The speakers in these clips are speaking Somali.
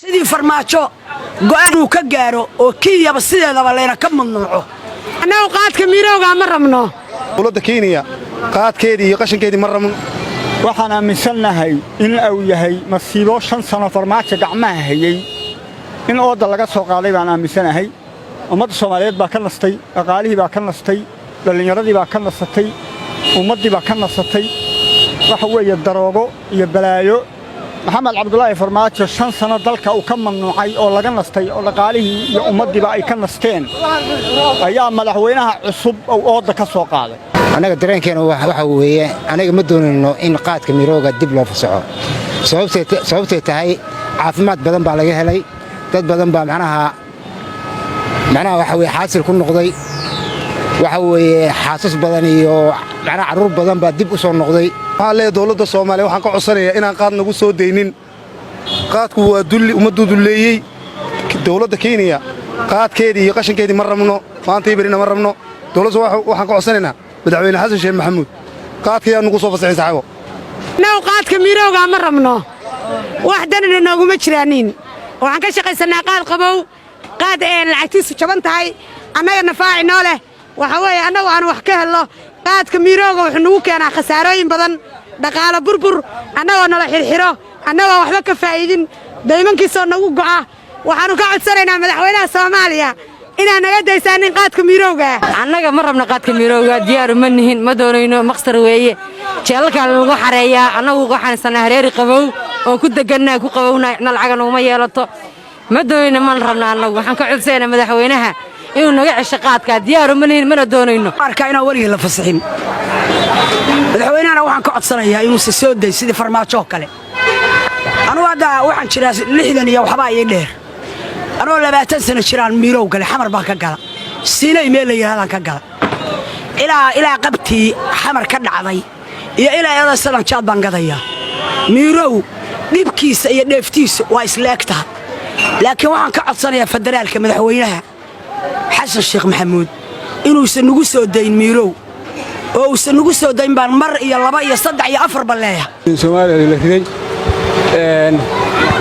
Sidii Farmaajo go'aan uu ka gaaro oo Kenyaba sideedaba layna ka mamnuuco. Annagu qaadka miirowgaa ma rabno. Dowladda Kenya qaadkeedii iyo qashinkeedii ma rabno. Waxaan aaminsannahay in uu yahay masiibo 5 sano Farmaajo gacmaha hayey in oodda laga soo qaaday baan aaminsanahay. Ummadda Soomaaliyeed baa ka nastay, dhaqaalihii baa ka nastay, dhallinyaradii baa ka nasatay, ummaddii baa ka nasatay. Waxa weeye daroogo iyo balaayo Maxamed Cabdulaahi Farmaajo 5 sano dalka uu ka mamnuucay oo laga nastay oo dhaqaalihii iyo ummaddiiba ay ka nasteen ayaa madaxweynaha cusub uu oodda ka soo qaaday. Annaga dareenkeena waxa weeye, anaga ma doonayno in qaadka mirooga dib loo fasaxo. Sababtay tahay, caafimaad badan baa laga helay, dad badan baa macnaha waxa weye xaasil ku noqday, waxa weeye xaasas badan iyo macnaha carruur badan baa dib u soo noqday. Waxaan leeyahay dowladda Soomaaliya, waxaan ka codsanayaa inaan qaad nagu soo daynin. Qaadku waa dulli, ummadduu dulleeyey. Dowladda Kenya qaadkeedii iyo qashinkeedii ma rabno, maanta iyo berina ma rabno. Dowladda waxaan ka codsanaynaa, Madaxweyne Xasan Sheekh Maxamuud, qaadkayaa nugu soo fasaxin, saaxiibo. Annagu qaadka miirowgaa ma rabno, wax danina nooguma jiraaniin. Waxaan ka shaqaysannaa qaad qabow, qaad ee lacagtiisu jaban tahay, annaga nafaaci noo leh. Waxa weeye annagu aanu wax ka helno. Qaadka miirowga wuxuu nagu keenaa khasaarooyin badan, dhaqaalo burbur, annagoo nala xirxiro, annagoo waxba ka faa'iidin, daymankiisoo nagu go'a. Waxaannu ka codsanaynaa madaxweynaha Soomaaliya inaan naga daysaanin qaadka miirowga. Annaga ma rabno qaadka miirowga, diyaaru ma nihin, ma doonayno. Maqsar weeye, jeelalkaa lagu xareeyaa. Annagu waxaan sanaa hareeri qabow oon ku degannaha, ku qabowna, icna lacaga naguma yeelato. Ma doonayno, mana rabno. Annagu waxaan ka codsanaynaa madaxweynaha inuu naga cesho qaadkaa. Diyaaru ma nihin, mana doonayno. Arkaa inaan weligii la fasaxin. Madaxweynahana waxaan ka codsanayaa inuusa soo day sidii Farmaajo oo kale. Anugu hadda waxaan jiraa 60 iyo waxbaa ii dheer. Anoo 20 sano jiraan miirow gale, Xamar baan ka gala, Siinay meel la yidhahdaan ka gala. Ilaa qabtii Xamar ka dhacday iyo ilaa eedasadan jaad baan gadayaa. Miirow dhibkiisa iyo dheeftiisa waa isla eg tahay, laakiin waxaan ka codsanayaa federaalka, madaxweynaha Xasan Sheekh Maxamuud, inuusan nagu soo dayn miirow oo uusan nagu soo dayn baan mar iyo laba iyo saddex iyo afarba leeyahay. Soomaaliya la riday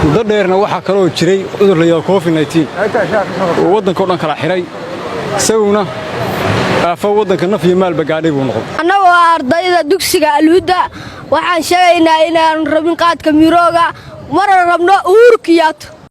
muddo dheerna. Waxaa kaloo jiray cudur la yidhahdo COVID-19 oo waddanka o dhan kala xidhay. Isaguna aafo waddanka naf iyo maalba gaadhay buu noqday. Annagoo ardayda dugsiga Alhuda, waxaan sheegaynaa inaanu rabin qaadka mirooga, mana rabno Uhuru Kenyatta.